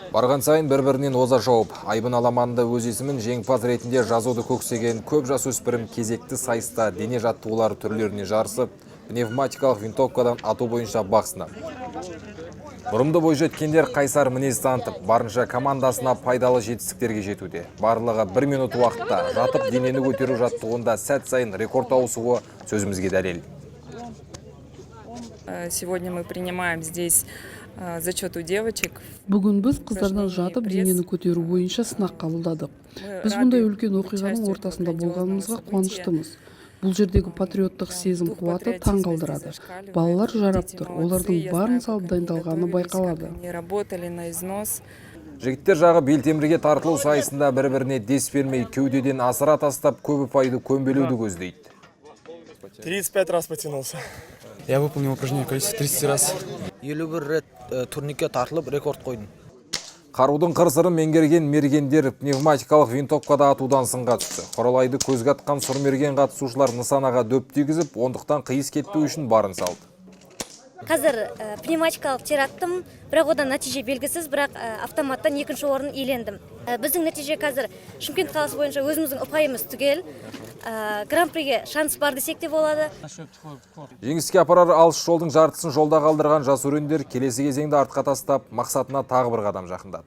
Барған сайын бір-бірінен оза шауып, айбын аламанында өз есімін жеңімпаз ретінде жазуды көксеген көп жасөспірім кезекті сайыста дене жаттығулары түрлеріне жарысып, пневматикалық винтовкадан ату бойынша бақ сынады. Бұрымды бойжеткендер қайсар мінез танытып, барынша командасына пайдалы жетістіктерге жетуде. Барлығы 1 минут уақытта жатып денені көтеру жаттығуында сәт сайын рекорд ауысуы сөзімізге дәлел. Сегодня мы принимаем здесь зачет у девочек. Бүгін біз қыздардан жатып денені көтеру бойынша сынақ қабылдадық. Біз бұндай үлкен оқиғаның ортасында болғанымызға қуаныштымыз. Бұл жердегі патриоттық сезім қуаты таң қалдырады. Балалар жарап тұр, олардың барын салып дайындалғаны байқалады. Они работали на износ. Жігіттер жағы белтемірге тартылу сайысында бір-біріне дес бермей, кеудеден асыра тастап, көп ұпайды көмбелеуді көздейді. 35 раз потянулся. Я выполнил упражнение в количестве 30 раз. 51 рет турникке тартылып, рекорд қойдым. Қарудың қыр-сырын меңгерген мергендер пневматикалық винтовкада атудан сынға түсті. Құралайды көзге атқан сұрмерген қатысушылар нысанаға дөп тигізіп, ондықтан қиыс кетпеу үшін барын салды. Қазір пневматикалық тир аттым, бірақ одан нәтиже белгісіз, бірақ автоматтан екінші орын иелендім. Біздің нәтиже қазір Шымкент қаласы бойынша өзіміздің ұпайымыз түгел. Гран-приге шанс бар десек те болады. Жеңіске апарар алыс жолдың жартысын жолда қалдырған жас өрендер келесі кезеңді артқа тастап, мақсатына тағы бір қадам жақындады.